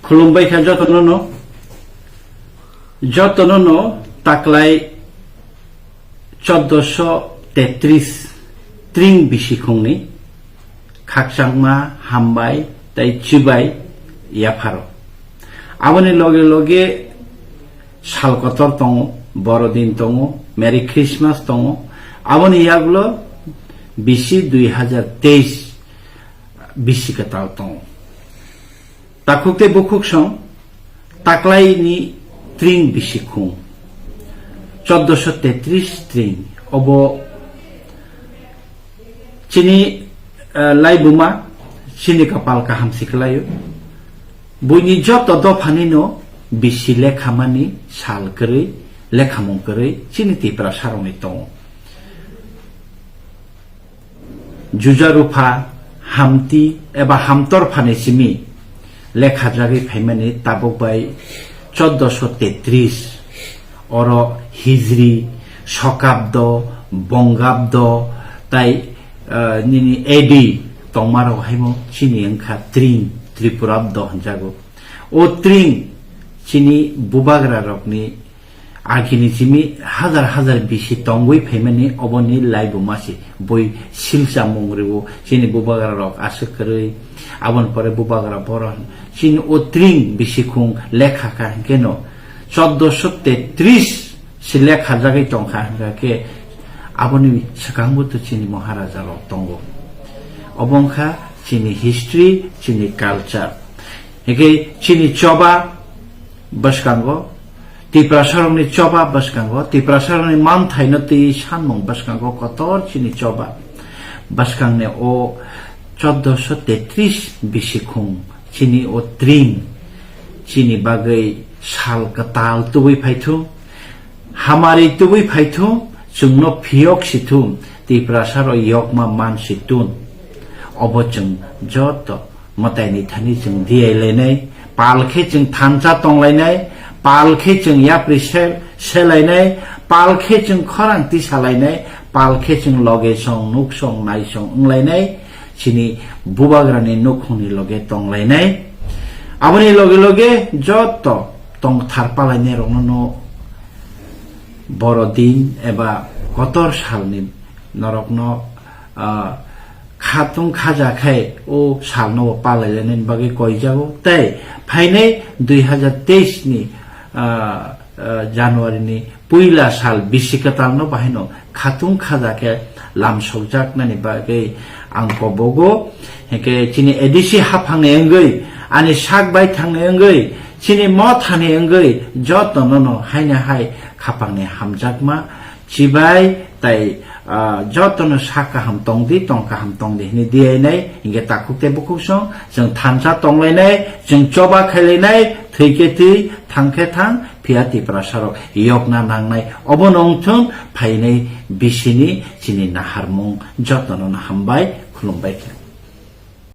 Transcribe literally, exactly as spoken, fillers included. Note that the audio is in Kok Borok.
Khulumbai kha jotono no, jotono no taklai chordoso tetris tring bisikhungni khakchangma hambai tei chibai yapharo. Aboni loge loge sal kotor tongo, Borodin tongo, Merry Christmas tongo. Aboni yagulo bisi dui hajar teis bisi kwtal tongo. Takhuk tei bukhuk song taklaini tring bisikhung, chordoso tetris tring, obo chini, eh, laibuma, chini kapal kaham si kwlaio. Buini joto dophanino bisi lekhamani sal kwrwi, lekhamung kwrwi chini Tiprasarokni tongo. Juja rupha, hamti eba hamtor phani simi lekhajagwi phaimani tabuk bai chordoso tetris, oro hijri, sokabdo, bongabdo, tai, ah, nini A D tongmarok haimo chini wngkha tring, Tripurabdo hwnjago. O tring chini bubagrarokni agini simi hajar hajar bisi tongwi phaimani oboni laibuma se bui silchamung rwo chini bubagrarok aswk kwrwi. Aboni pore bubagra boron chini o tring bisikhung lekha kha hwnkhe no chordoso tetris se lekhajagwi tongkha hwnkha khe aboni swkangbo to chini Maharajarok tongo. Obo wngkha chini history, chini culture. Hingke chini choba bwskango, Tiprasarokni choba bwskango, Tiprasarokni manthaino twi sanmung bwskango kotor chini choba bwskangni o chordoso tetris bisikhung chini o tring chini bagwi sal kwtal tubui phaithu. Hamari tubui phaithu, chwngno phiyok sithu, Tiprasarok yokma man situn. Obo chwng joto mwtaini thani chwng diyai lainai, pal khe chwng thansa tong lainai, pal khe chwng yapri se-, se lainai, pal khe chwng khorang tisa lainai, pal khe chwng loge song, nuk song, nai song wng lainai, chini bubagrani nukhungni loge tong lainai. Aboni loge loge joto tongthar palainai rokno no Borodin eba kotor salni norokno, ah, khatung khaja khai o salno bo palailainani bagwi koijago. Tei phainai dui hajar teis ni, ah, ah, January ni puila sal bisi kwtalno bahaino khatung khaja khe lamsokjaknani bagwi ang kobogo. Hingke chini A D C haphangni wngwi, ani sak baithangni wngwi, chini mothani wngwi jotono no haino hai khapangni hamjakma chibai tai, ah, jotono sak kaham tongdi, tong kaham tongdi hinwi diyainai, hingke takhuk tei bukhuk song chwng thansa tonglainai, chwng choba khailainai, thwi khe thwi, thang khe thang, phiya Tiprasarok yokna nangnai. Obono wngthung phainai bisini chini naharmung jotono no hambai, khulumbai khe.